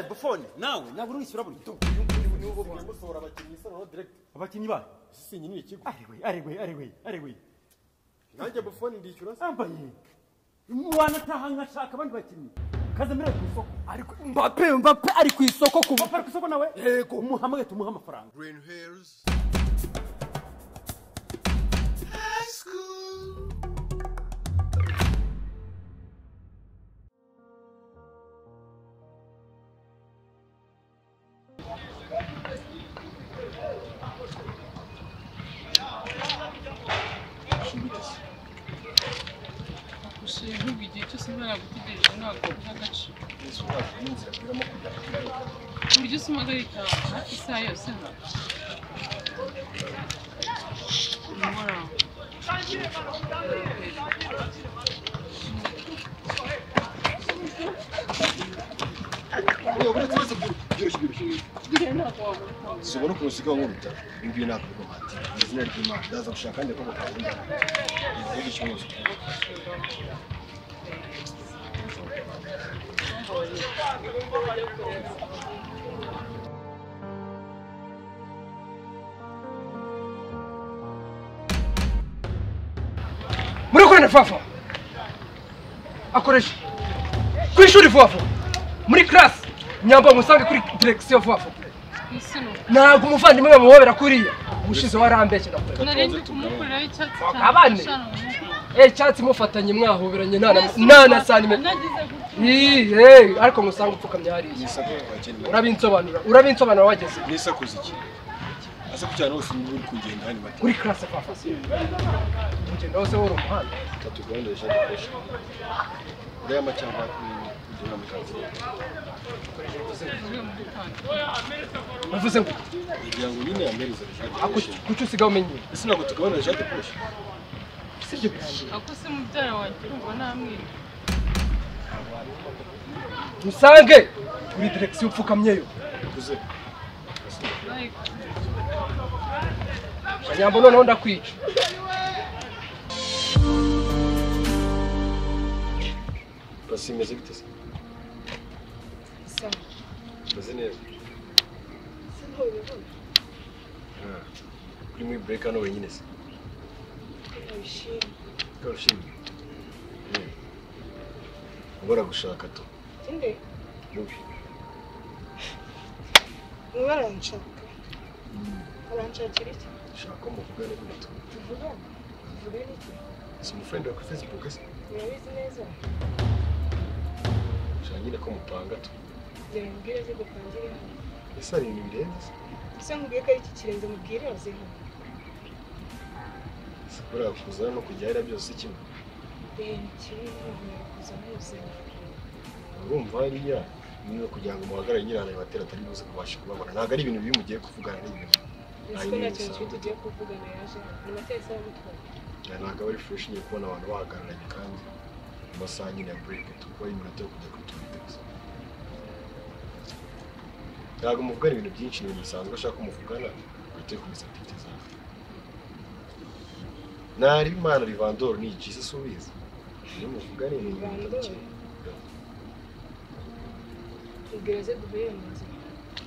Buffon nawe nabwo urishyura buri Nibo musohora abakinnyi isa no direct. Abakinnyi ba sinyinira ikigo. Ariwe. Nanjye Buffon ndishyura se. Ambaye. Mwana taha nkashaka abandi bakinnyi. Kazamira ku isoko. Ariko Mbappe ari ku isoko ku Mbappe ari ku isoko nawe? Yego. Umuhamage tumuha amafaranga. Green Hills High School. Ushinzwe igihe cyose naragutegereje ntabwo uha agaciro. Uburyo usimagarika hafi isaha yose ntabwo. Subona ukuntu usigaye unkubita ibi ngibi ntabwo biguhati mu izina ry'Imana ndaza gushaka kandi ko bakunda igihugu cyose. Muri kurana fafa akoresha ku ishuri fafa muri class nyamba musange kuri direction fafa. Ntabwo umuvandimwe bamuhobera kuriya ubushize warambeshye ndakureka. Narindi kumukoreraho icyatsi cyane. Icyatsi mufatanye mwahoberanye nana sanime. Ariko musanga upfukamye hariya. Urabinsobanura wageze. Nisakuza iki? Asa kucyana hose uri kugenda hano mata. Kuri class fafa. Ugenda hose woro umuhanda. Tatu gahunda ya dukoresha. Uriya macyamba ugenda mu kazi. Uvuze ngo kugira ngo nyine yamereze Jade. Kuki usigaye umenye? Ese ntabwo tugabana Jade poshe. Sibyo birangiye. Ako se mubyara wanjye urumva namwica. Musange kuri direction upfukamyeyo. Uvuze. Nyambo noneho ndakwica. Basi imeze bite se? Sawa. Meze neza. Sinubibona. Kuri muri break hano wenyine se? Nabishimye. Nabishimye. Ubora gushaka to. Inde? Mubi. Mubi aranshaka. Aranshakira iki? Shaka muvugane gute? Tuvugane. Tuvugane iki? Si umufriend wawe kuri Facebook se? Urabizi neza. Shaka nyine ko mupanga to. Mbwira ze dupangire hano. Ese hari ibintu birenze se? Ese nkubwiye ko ari iki kirenze mubwire aze hano. Buriya kuza no kujya hariya byose kimwe. Ni kimwe ntabwo kuza n'ubuzima. Urumva hariya niba kugira ngo muhagarare nyine ahantu batera atari buze kubasha kubabona. Ntabwo ari ibintu bibi mugiye kuvugana n'ibintu. Ese ko nta kintu kibi tugiye kuvugana yaje hano. Ni matera isaha gutwara. Ntabwo aba ari fresh nyine kubona abantu bahagararanye kandi mu masaha nyine ya break tukuba ari iminota yo kujya kuri toilette gusa. Ntabwo muvugana ibintu byinshi, ni ibintu bisanzwe ashaka ko muvugana uhite ukomeza activité zawe. Nari Imana Rivandoro ni Jesus ubizi. Iyo muvugana ibintu bike. Tubwira ze duhuye mu nzira.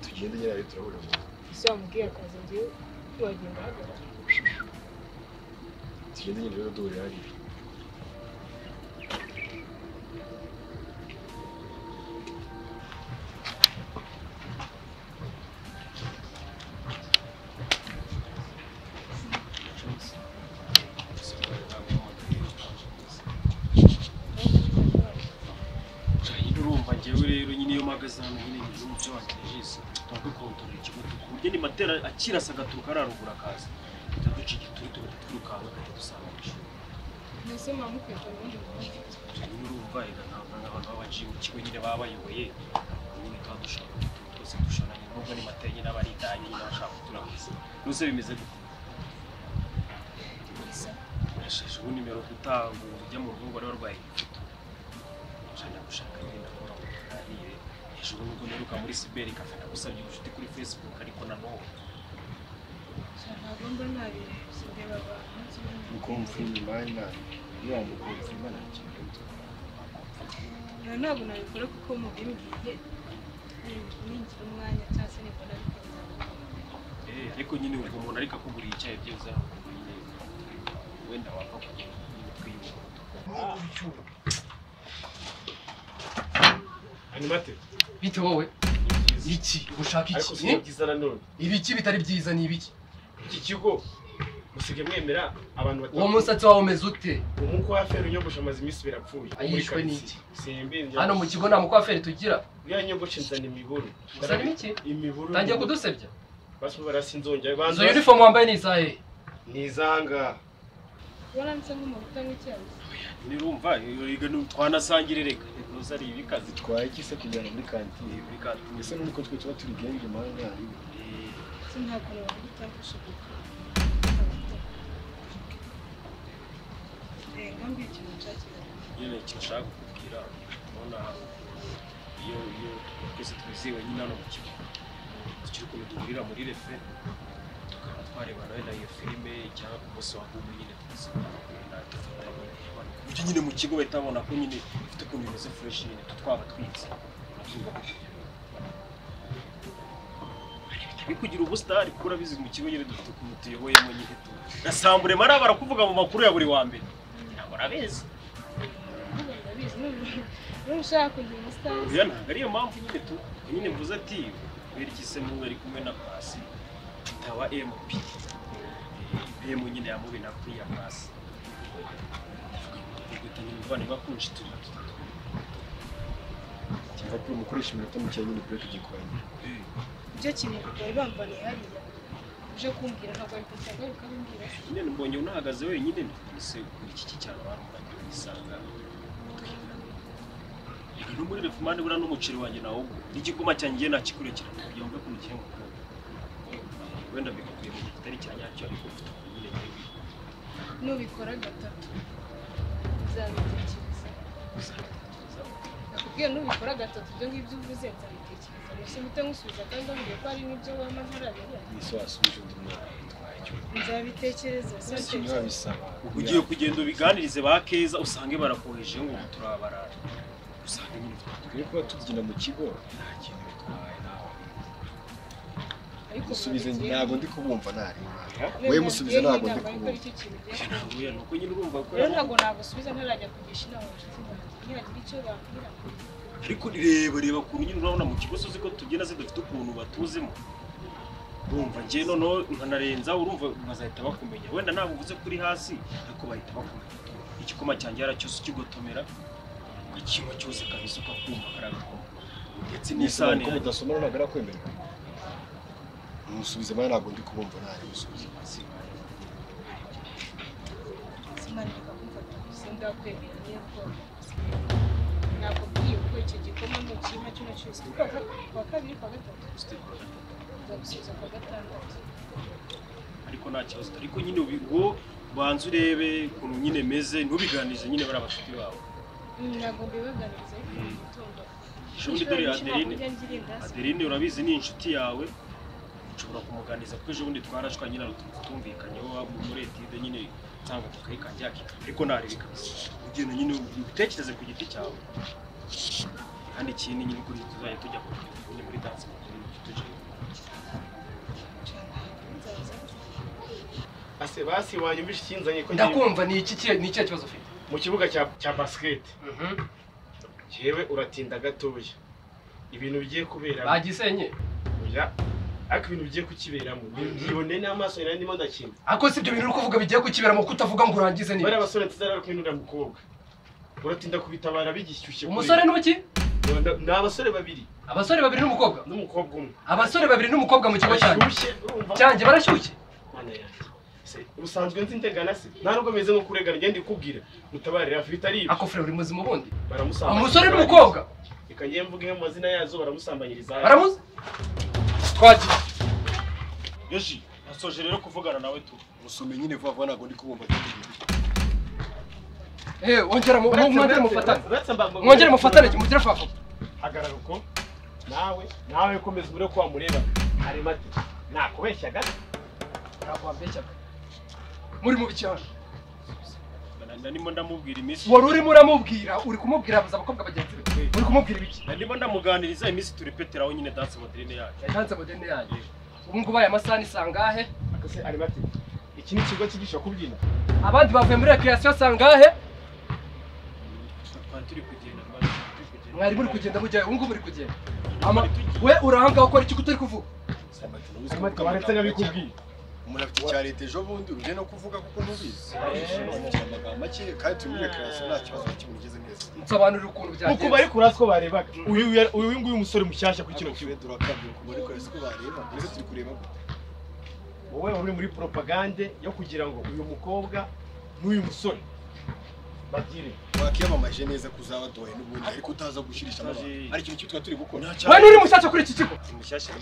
Tugende nyine ari turahurira mu nzira. Ese wamubwiye akazi ngewe ntiwagenda uhagarara. Tugende nyine rero duhurira hariya. Urumva njyewe rero nyine iyo mpagaze hano nyine ngize umuco wanjye jisi twadukontorora ikimodoka ku buryo ni matera akirasa agaturuka ararugura akaza duca igituri tugahita twirukanka agahita dusanga mu ishuri. Mbese muba mukwiye ubundi bundi. Nyine urumva reka ntabwo nk'abantu b'abaji mu kigo nyine baba bayoboye nyine tuba dushaka utuntu twose dushoranye nubwo ni matera nyine aba ari idanye nyine bashaka kuturamuza. Nuse bimeze gute? Urasheshe ubu nimero gutanga ujya mu rugo wari warwaye igifutu. Gushaka nyine ndakubona ngo tuganire ejo nubwo neruka muri Siberi Cafe nagusabye ubucuti kuri Facebook ariko na n'ubu Ntabwo mba nabirebye ndeba abantu. Mukomfirima Imana niba mukomfirima nta kintu. Ntabwo nabikora kuko mubimbwiye Ariko nyine ubwo umuntu ariko akuguriye icyayi byiza nyine wenda wapfa kugenda nyine twiyubaka. Animate. Bite wowe? Iki ushaka iki? Ariko si byiza nanone. Ibiki bitari byiza ni ibiki? Iki kigo musige mwemera abantu batatu. Uwo musatsi wawe umeze ute? Umukwaferi unyogosha amaze iminsi birapfuye. Ayishwe n'iki? Simbi. Hano mu kigo nta mukwaferi tugira. Uriya nyogosha nzana imiburu. Uzana imiki? Imiburu. Tangiye kudusebya. Basi barasinzongera. Izo uniform wambaye ni izahe? Ni izanga. Waramutse nk'umuntu utanywa icyayi. Nirumva twanasangire reka ntuza ari ibikazi twaye iki se kujyana muri kantine? Muri kantine. Ese nuko twe tuba turi genge manga ari. Sinakora utamfasha gukora. Ngambi ikintu nshakira. Nyine ikintu nshaka kukubwira ubona iyo twese twizewe nyine hano mu kigo tukiri ukuntu duhurira muri refe tukaba twarebana wenda iyo filime cyangwa ku munsi wa gumu nyine twese dufatanye uburyo nyine mu kigo bahita babona ko nyine ifite ukuntu bimeze fresh nyine twaba twitse bikugira ubusitari kuko urabizi mu kigo nyine dufite ukuntu tuyoboyemo nyine tu gasambure mara barakuvuga mu makuru ya buri wa mbere ntabwo urabizi. Ushaka kugira umusitari oya ntabwo ariyo mpamvu nyine tu nyine mvuze ati berikise mu ari kumwe na Pasi taba MP M nyine yamubi na kuri ya Pasi ndavuga ngo muvane bakunshitura cyangwa kuri mukoresha iminota mike nyine break igikoranye. Ibyo kintu bari bambaniye hariya uje kumbwira ntabwo ari kunsanga ukabimbwira. Nyine mbonye unahagaze wenyine ese kuri iki cyaro barumva isanga twigana. No muri refumane bura n'umuceri wanjye nawo n'igikoma cyanjye nakikurekera kugira ngo mbe mu wenda bikubwiye mu kitari cyanyacyo ariko ufite nyine ngiye nubikora gatatu nzabitekereza. Nakubwiye nubikora gatatu ibyo ngibyo uvuze nzabitekereza. Gusa mpite nkusubiza kandi ambwiye ko hari n'ibyo wampa ntarabibona. Ese wasubije undi mwana bitwaye icyo? Nzabitekereza. Sinabisaba. Ugiye kugenda ubiganirize ba Keza usange barakoheje ngo turabarara. Usange nyine twe kuba tubyina mu kigo nta kintu bitwaye nawe. Musubize ntabwo ndi kubumva nari. Wewe musubize ntabwo ndi kubumva. Nuko nyine urumva ko rero ntabwo nagusubiza ntarajya kugisha inama inshuti zanjye ntihagira icyo bambwira. Ariko reba ukuntu nyine urabona mu kigo uzi ko tubyina zidafite ukuntu batuzimo. Urumva njye noneho nkanarenza urumva bazahita bakumenya. Wenda ntabwo uvuze kuri hasi ariko bahita bakumenya. Igikoma cyanjye yaracyose ukigotomera ukakinywa cyose kabisa ukakuma karagakoma. Ndetse n'isahani ko mudasomana ntabwo arakwemerera. Musubize mwana ntabwo ndi kubumva nari musubize. Simanirika kumfata sindakwemera niyo ko nakubwiye ko icyo gikoma ntukimpa kino cyose kuwa kabiri kuwa gatatu nzagusubiza kuwa gatandatu. Ariko nta kibazo ariko nyine ubwo banza urebe ukuntu nyine meze ntubiganirize nyine bari abashuti bawe. Ntabwo mbibaganiriza ariko mu gitondo. Ejo dore Adeline urabizi ni inshuti yawe ushobora kumuganiriza kuko ejo bundi twarashwa nyine tumvikanyeho muri etide nyine nsanga tukayikangira ariko narebe kabisa ugenda nyine ubitekereze ku giti cyawe. Kandi ikindi nyine uko tuzajya tujya nyine muri dance tujye. Ase basi wanyumvisha ikinzanye ko ndakumva ni iki ni ikihe kibazo ufite mu kibuga cya basket? Jewe uratinda gatoya ibintu bigiye kubera bagisenye oya ariko ibintu bigiye kukiberamo byibone n'amaso yari ndimo ndakina. Ako si ibyo bintu uri kuvuga bigiye kukiberamo kutavuga ngo urangize ni bari abasore tuzara kumwe n'uriya mukobwa uratinda kubitabara bigishyushye. Umusore n'uki? Ni abasore babiri. Abasore babiri n'umukobwa? N'umukobwa umwe. Abasore babiri n'umukobwa mu kigo cyanjye. Cyanjye barashyushye. Mana yanjye. Usanzwe nzi ndegana se nta nubwo meze nko kuregana ngende ikubwira mutabarira afite ari ako frere uri muzima ubundi baramusambanya umusore n'umukobwa reka ngiye mvuge mu mazina yazo baramusambanyiriza baramuzi twagiye Yoshi nasoje rero kuvugana nawe tu musome nyine vuba vuba ntabwo ndi kubumva. Ongera mwongere mufatane mwongere mufatane mugire fafa hagarara uko nawe komeza ure ko wamureba hari mate nakubeshyaga ntabwo wambeshyaga muri mu biki hano Narimo ndamubwira iminsi wari urimo uramubwira uri kumubwira abuza abakobwa bagenzi be uri kumubwira ibiki narimo ndamuganiriza iminsi turepeteraho nyine dance moderne yacu dance moderne yacu Ubu ngubu aya masaha ni sangahe? Akase Animate, iki ni ikigo cyigisha kubyina. Abandi bavuye muri recreation sangahe? Turi kugenda. Mwari muri kugenda mujyayo, ubu ngubu muri kugenda. Ama we urahanga ukora iki kutari kuvuga? Animate waretse nkabikubwiye. Umuntu afite icya leta ejo bundi uje no kuvuga kuko ntubizi. Amagambo make kandi turi muri recreation nta kibazo na kimwe ugeze neza. Nsobanurira ukuntu byagenze. Uko bari kurasi ko barebaga. Uyu nguyu musore mushyashya ku kino kigo. Durakabye uko bari kurasi ko bareba. Mbese turi kureba gute? Wowe uri muri propagande yo kugira ngo uyu mukobwa n'uyu musore bagire. Wakiyamamaje neza kuzaba dohe n'ubundi ariko utaza gushirisha abantu. Ari ikintu cyitwa turi gukora. We nturi mushyashya kuri iki kigo. Mushyashya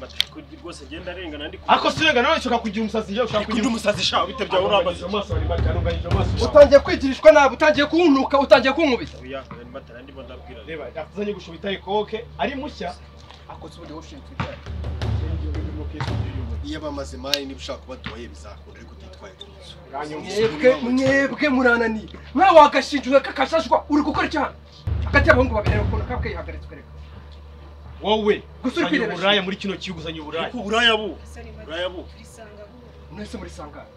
rwose genda arengana ndi. Ako sirenga nawe ushaka kugira umusazi njye ushaka kugira umusazi sha bitabya urambaza. Amaso ari makanunganyije amaso. Utangiye kwigirishwa nabi, utangiye kuntuka, utangiye kunkubita. Oya, Animate ndimo ndabwira. Reba, afuzanye gushubita ikoke ari mushya. Ako se ubundi ushinzwe ibyaha. Iyo bamaze mari niba ushaka kuba dohe bizakunda ariko utitwaye neza. Mwebwe murananiye. Mwa wagashinjwe kakashashwa uri gukora iki hano? Hagati y'abahungu babiri ukuntu kakihagaritse ukareka. Wowe gusa uri kwirebesha uburaya muri kino kigo uzanye uburaya. Kuko uburaya bu. Uburaya bu. Mwese muri sangahe?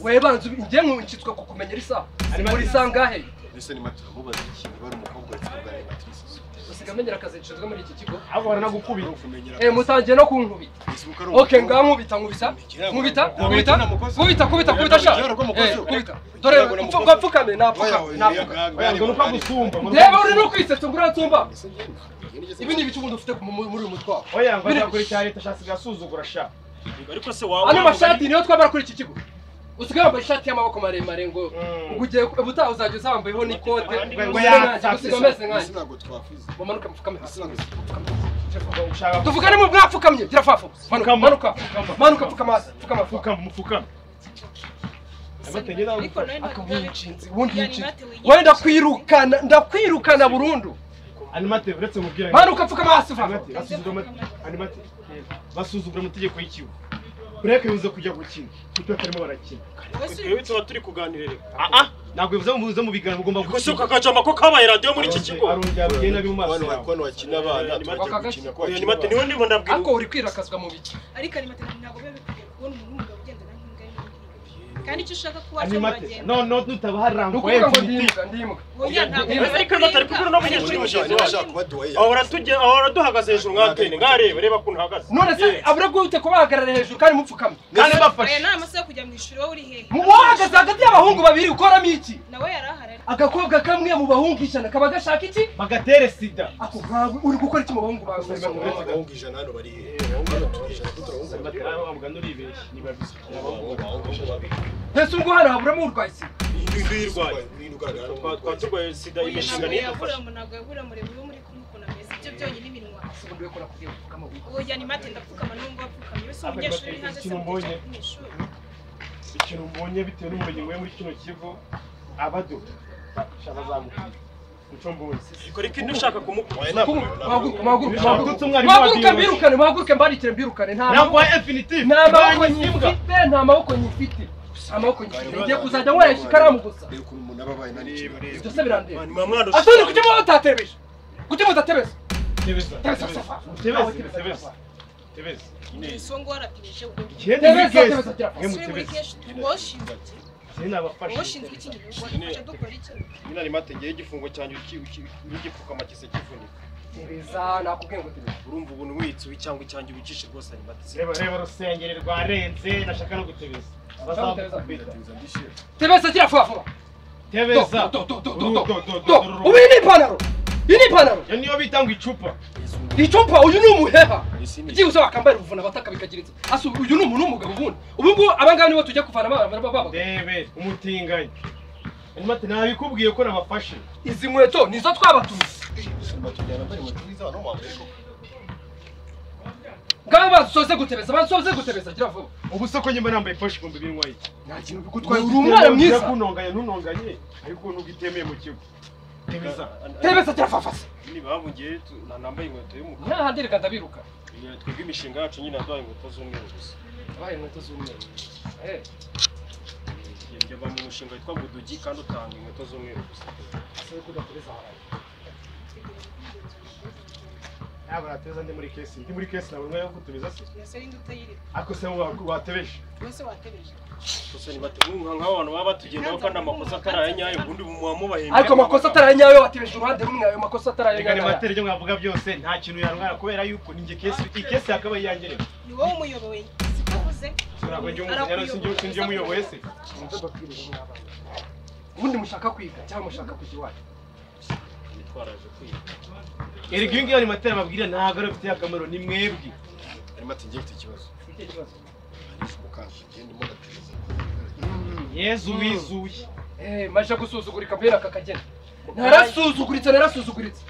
We banzu ngiye nkuncitswe kukumenyera isaha. Muri sangahe? Mbese ni matura mubaza iki niba ari umukobwa uretse kuganira Matrice. Usiga amenyera akazi nshinzwe muri iki kigo. Abo baranagukubita. Mutangiye no kunkubita. Okay, ngankubita nkubisa. Nkubita, nkubita, nkubita, kubita, kubita sha. Kubita. Dore mfukame napfuka. Oya ngo nuko gusumba. Ndeba uri no kwisetsa ngo uransumba. Ibi ni ibicu ubundi ufite muri uyu mutwe wawe. Oya ngo azakora icya leta ashasiga asuzugura sha. Ariko se wawe. Ano mashati niyo twambara kuri iki kigo. Usigaye wambaye ishati y'amaboko maremare ngo ugiye ubutaha uzajya uzambayeho n'ikote. Usigaye umeze nkanjye. Ntabwo twafize. Mumanuke mupfukame hasi. Tuvugane mu mwapfukamye gira fafu. Manuka, manuka, manuka pfukama hasi. Pfukama, pfukama, mupfukama. Wenda kwirukana, ndakwirukana burundu. Animate uretse mubwira. Manuka pfukama hasi fafu. Animate basuzugura amategeko y'ikigo. Break bivuze kujya gukina. Kuko batarimo barakina. Twebwe tuba turi kuganira reka. Ntabwo bivuze mubuze mu biganiro mugomba gukina. Gusa kakajama ko kabaye radio muri iki kigo. Arongera abigenda biri mu maso. Hano bakina abana tujya gukina ko Animate niwe ndimo ndabwira. Ako uri kwirakazwa mu biki? Ariko Animate ntabwo biba bikwiye kubona umuntu w'umugabo ugendana nk'imbwa y'undi. Kandi icyo ushaka kuba cyo muragenda. No no nutaba harangoye ndimbwa ndimbwa. Oya ntabwo. Ariko Animate ari kubwira n'abanyeshuri mugenzi wawe ashaka kuba dohe. Ahora tujye ahora duhagaze hejuru nk'antene ngareba reba kuntu hagaze. None se abura gute kubahagarara hejuru kandi mupfukamye? Kandi bafashe. Oya nta masaha yo kujya mu ishuri wowe uri hehe? Muhagaze hagati y'abahungu babiri ukoramo iki? Nawe yarahari. Agakobwa kamwe mu bahungu 100 kaba gashaka iki? Bagatere sida. Ako nkawe uri gukora iki mu bahungu bawe? Abahungu 100 hano bari hehe? Ese ubwo hano haburamo urwaye sida? Ndirwaye. Twaturwaye sida imishinga nidufasha. Ntabwo yabura murebe uwo muri kumwe ukuntu ameze. Ibyo byonyine iminwa. Oya Animate ndapfukama n'ubwo wapfukamye. Wese umunyeshuri uri hanze se mu ishuri. Ikintu mbonye bitewe n'ubumenyi nguye muri kino kigo abado bazamukira. Muco mbonye. Ariko indi ushaka kumukura. Muhaguruke mbirukane, muhaguruke mbarikire mbirukane. Ntabwo infinitive. Nta maboko nyifite, nta maboko nyifite. Amaboko nyifite. Ngiye kuzajya nkoresha ikaramu gusa. Reba ukuntu umuntu aba abaye nani kintu. Ibyo se birandeba. Asoni kuki mutatebeje? Kuki mutatebeza? Tebeza. Tebeza. Tebeza. Tebeza. Isongo waratebeje ubwo. Tebeza, tebeza, tebeza. Washinzwe iki? Sinabafashe. Washinzwe iki? Wafashe dukora iki? Nyina Animate ngiye igifungo cyanjye n'igipfukama kise kivunika. Tebeza nakubwiye ngo tebeza. Urumva ubuntu witsuye cyangwa icyanjye ubicishe rwose Animate. Reba reba rusengere rwarenze nashaka no gutebeza. Tebeza gira vuba vuba. Tebeza. Do. Ubu iyi ni ipantaro. Iyi ni ipantaro. Iyo niyo bita ngo icupa. Icupa uyu ni umuheha. Byibuze wakambara uruvuna abataka bikagira inzu. Ase uyu ni umuntu w'umugabo ubundi. Ubu ngubu abangaba nibo tujya kuvana abana babo. Debe umutinganyi. Animate nabikubwiye ko nabafashe. Izi nkweto nizo twabatumye. Ngaho basoze gutebeza, basoze gutebeza gira vuba. Ubu se ko nyimba nambaye poche ibihumbi bibiri iki? Nta kintu bigutwaye uri umwana mwiza. Kunonganya ntunonganye ariko nubwo itemeye mu kigo. Tebeza. Tebeza gira fafasa. Ni babugiye nambaye inkweto y'umukara. Nta handi reka ndabiruka. Twebwe imishinga yacu nyine yaduhaye inkweto z'umweru gusa. Yabaye inkweto z'umweru. Njye mva mu mushinga witwa Budugi kandi utanga inkweto z'umweru gusa. Ese ko udatebeza haraye. Ntabwo nateza ndi muri kesi. Ndi muri kesi nabwo yo kutubiza se. Yose rindi utayirira. Ako se watebeje. Wese watebeje. Gusa ni bategunga nk'aho abantu baba batugendaho kandi amakosa atari nyayo ubundi mubahemba. Ariko amakosa atari nyayo watebeje uruhande rumwe ayo makosa atari nyayo. Reka ni ibyo mwavuga byose nta kintu yarwara kubera yuko ninjye kesi ikesi yakabaye yangerewe. Ni wowe umuyoboye. Sikuvuze. Ntabwo njye umuyoboye sinjye umuyoboye se. Ubundi mushaka kwiga cyangwa mushaka kujya iwanyu? Twaraje kwiga. Erega iyo ngiyo animateri ababwira ntabwo ari bifitiye akamaro ni mwebwe. Animateri ngiye mfite ikibazo. Ufite ikibazo? Yezu wizuye. Maje gusuzugurika mbere aka kageni. Narasuzuguritse.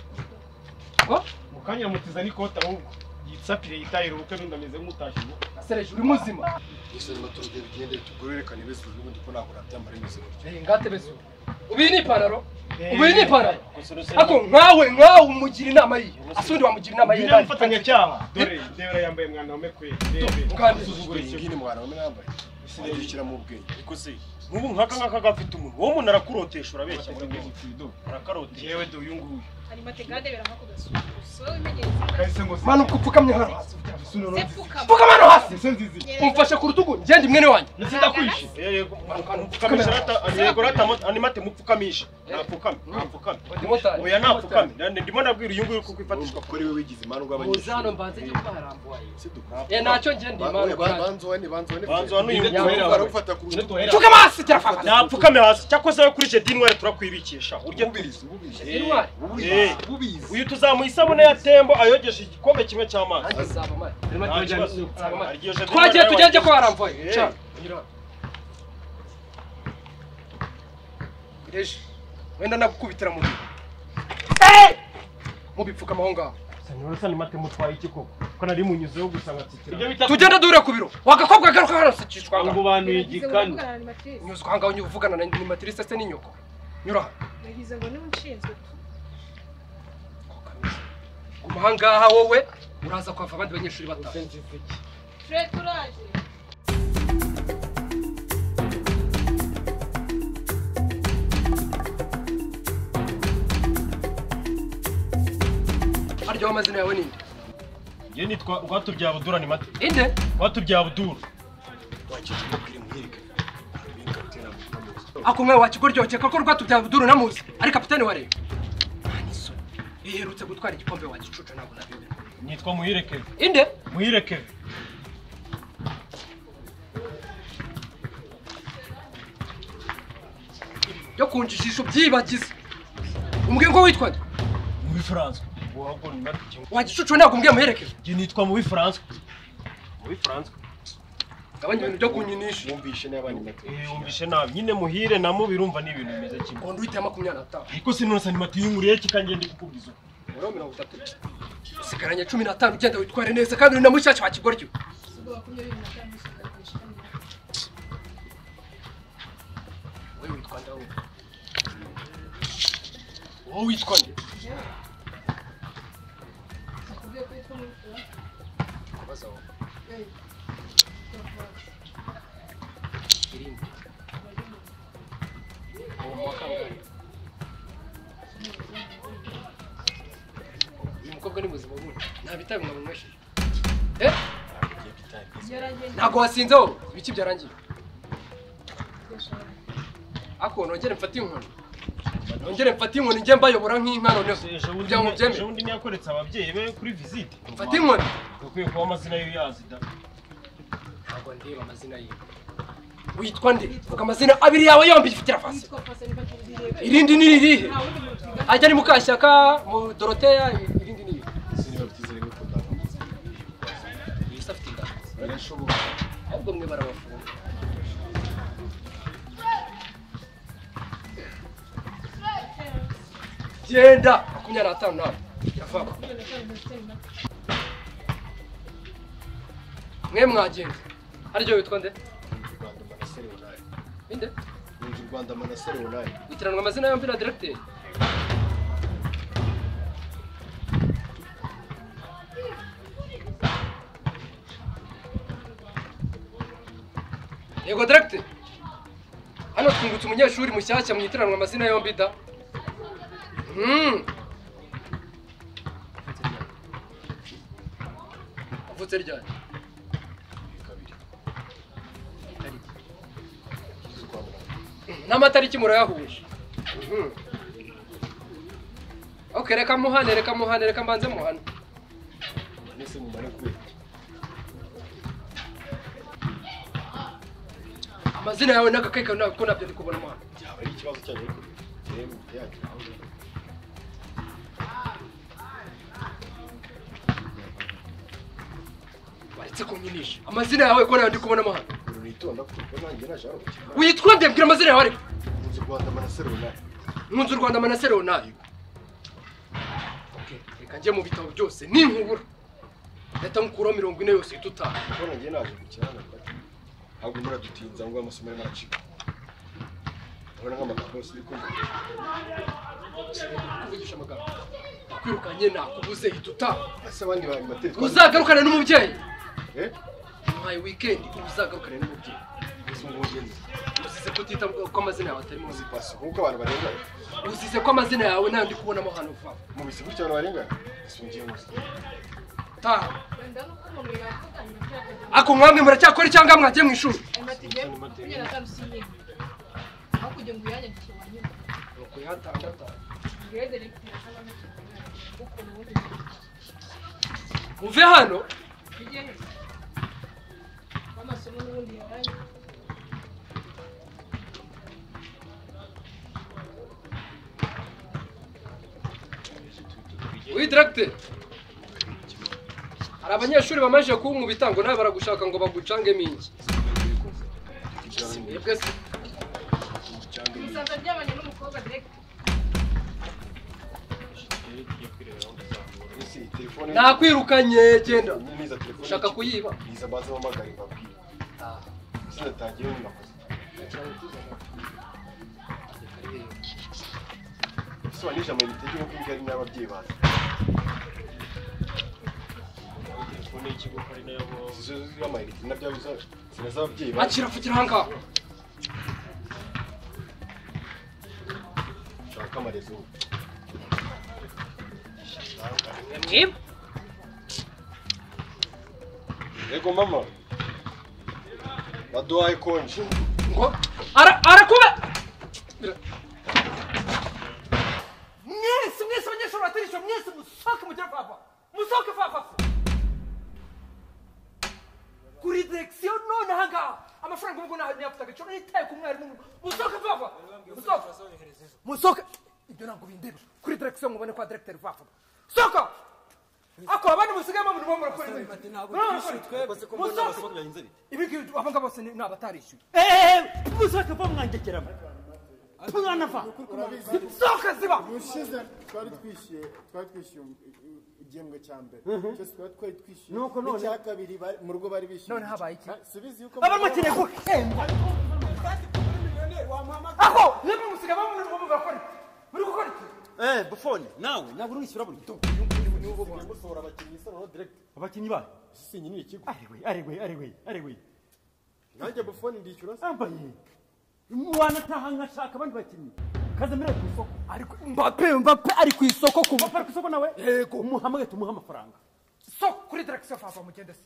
Ngo? Mukanya mutiza n'ikota ahubwo. Yitsapire yitahira ubukwe n'undi ameze nk'utashye ubukwe. Asereje uri muzima. Yesu animateri bigende tugorerekane bezu ubundi ko ntabwo nabyambara bimeze gutyo. Ngate bezu. Ubi ni ipantaro? Ubu ni ipantaro. Ako nkawe umugira inama yiye. Asundi wamugira inama yiye. Ngira mfatanya cyaha. Dore ndebera yambaye mwana wame kwe. Ndebe. Usuzugura ngine mwana wame nambaye. Sinigikira mu bwenge. Iko se. Nubu nkaka nkaka gafite umuntu. Wowe umuntu arakurotesha urabeshya muri mwe. Arakarotesha. Yewe do uyu nguyu. Ari mategade bera nkako gasuzugura. So wimenyereza. Manu kupfukamye hano hasi. Pfukama hano hasi. Umfashe ku rutugu ngende mwene wanjye. Ndakwishe. Yego mupfukamisha rata yego rata animate mupfukamisha. Napfukame. Oya napfukame. Ndimo ndabwira uyu nguyu kuko ifatishwa kuri we wigize imandwa abanyeshuri. Muzano mbanze cyo kubarambuye. Ntacyo ngende imandwa. Banzo wani uyu nguyu aragufata ku rutugu. Pfukama hasi cyafata. Napfukame hasi. Cyakoze yo kuri Jedi Intwari turakwibikisha. Urye ubizi. Uyu tuzamuha isabune ya tembo ayogesha igikombe kimwe cy'amazi. Twagiye tugende ko haramvoye. Reje wenda nagukubitira mu mubipfukama aho ngaho. Sanyorsa ni mate mutwaye iki koko? Ko nari munyuzeho gusa ngatsikira. Tugenda duhure ku biro. Wagakobwa garuka hano sikishwa. Ngo bantu igikanu. Nyuzwa ngaho uvugana na animatrice se n'inyoko. Nyura hano. Nagize ngo ni unshinzwe. Guma aha ngaha wowe uraza kwava abandi banyeshuri batanu. Fred turaje. Harya amazina yawe ninde? Ngiye nitwa Rwatubyaye Abdul Animate. Inde? Rwatubyaye Abdul. Ako mwe wakigoryoke ko Rwatubyaye Abdul namuzi ari kapitani wa Rayon. Iherutse gutwara igikombe wa gicucu ntabwo nabimenya. Nitwa Muhire Kevin. Inde? Muhire Kevin. Yo kunjishisho byibagize. Umbwiye ngo witwa nde? Mubi François. Wabwo ni mati. Wa gicucu ntabwo umbwiye Muhire Kevin. Ngiye nitwa Mubi François. Mubi François. Gabanya ibintu byo kunyinisha. Wumvishe n'abandi mati. Wumvishe nabi. Nyine Muhire na Mubi urumva ni ibintu bimeze kimwe. Kondo uhita 25. Ariko sinonsa ni mati yunguriye kikangende kukubwiza. Uro 30. Usigaranye 15 ugenda witware neza kandi uri na mushyashya wa kigoryo. Wowe witwa nde? Wowe witwa nde? Kubaza wowe. Irinde. Uwo mu wa kangahe? Uyu mukobwa ni muzima ubundi nta bitabi mwamunywesheje. Ntabwo wasinze wowe ibiki byarangiye. Ako nongere mfate inkoni. Nongere mfate inkoni njye mbayobora nk'inka noneho. Kugira ngo byemere. Ejo bundi ntiyakoretse ababyeyi be kuri visite. Mfate inkoni. Ukwiye kuba amazina ye uyazi da. Ntabwo ndeba amazina ye. Witwa nde? Vuga amazina abiri yawe yombi ifite rafasi. Irindi ni irihe? Ajya ni Mukashyaka, mu Doroteya, irindi ni irihe? Yise afite inda. Ahubwo mwe barabafunga. Genda 25 nawe. Yavaba. Mwe mwagenda. Haryo witwa nde? Inde? Nzi Rwanda Manase Leonard. Witiranwa amazina yombi na directeur. Yego directeur. Hano twungutse umunyeshuri mushyashya mwitiranwa amazina yombi da. Wavutse ryari? 2. Itariki. N'amatariki murayahuje. Okay, reka muhane, reka mbanze muhane. Nese mumare kubera. Amazina yawe n'akakeka nako nabyo ndi kubona mwana. Byaba ari ikibazo cyanyu ariko. Jewe yacu. Baretse kunyinisha. Amazina yawe ko nayo ndi kubona mwana. Uritonda kuko nanjye naje hano. Witwa nde? Mbwira amazina yawe ariko. Nkunze Rwanda Manase Leonard. Nkunze Rwanda Manase Leonard. Okay, reka njye mu bitabo byose ninkubura. Leta mukuraho 40 yose itutaha. Kuko nanjye naje gukina hano. Ntabwo muradutinza ngo amasomo arimo aracika. Urabona nk'amagambo yose uri kumva. Kuvugisha amagambo. Nakwirukanye nakubuze itutaha. Ese abandi bari materi. Uzagarukane n'umubyeyi. Eh? My weekend uzagarukane n'umubyeyi. Ese ngo ugenze. Uzize kutita ko amazina yawe atarimo uzi pasi kuko abantu barengana. Uzize ko amazina yawe nta ndi kubonamo hano vuba. Mubise gutya abantu barengana. Ese ngiye muzi. Ta. Ako mwamwe muracyakora cyangwa mwagiye mu ishuri? Muve hano. Oui, directeur. Hari abanyeshuri bamaje kunkubita ngo nawe baragushaka ngo bagucange mingi. Mwebwe se nakwirukanye genda. Ushaka kuyiba? Niza baze bamagare babwire. Sinatangiye nakoze. So anije amayinite y'uko ingari n'ababyeyi baza. Telefone y'ikigo kari nayo y'amayinite nabyo sinaza ababyeyi baza. Akira fugira hanga. Shaka amarezo. Mwib? Yego mama. Baduhaye konje. Ngo arakuba. Mwese mwese abanyeshuri batirisha mwese musoke mugere papa. Musoke papa. Kuri direction none hanga amafaranga ubwo naho nyafata agaciro nitaye ku mwarimu. Musoke papa. Musoke. Musoke. Ibyo ntabwo bindeba. Kuri direction mubone kwa directeur papa. Soka. Ako abandi musigaye mu bintu murakora ibi. Musoke. Ibi abanga bose ni abatarishyuye. Musoke pa mwangekera. Mwana fa. Soka ziba. Ushize twari twishyuye igihembwe cya mbere. Cyose twari twishyuye. Nuko none icya kabiri mu rugo bari bishyuye. None habaye iki? Subizi yuko abamakine guhembwa. Ako mwebwe musigaye mu bintu murakora iki? Muri gukora iki? Buffon nawe ntabwo urishyura buri gitondo. Musohora abakinnyi se noneho direct. Abakinnyi ba? Sinyi ni ikigo. Ariwe. Nanjye Buffon ndishyura se. Ambaye. Wanataha nkashaka abandi bakinnyi. Kazamira ku isoko. Ariko Mbappe ari ku isoko ku Mbappe ari ku isoko nawe? Yego. Umuhamage tumuha amafaranga. Soko kuri direction papa mugende se.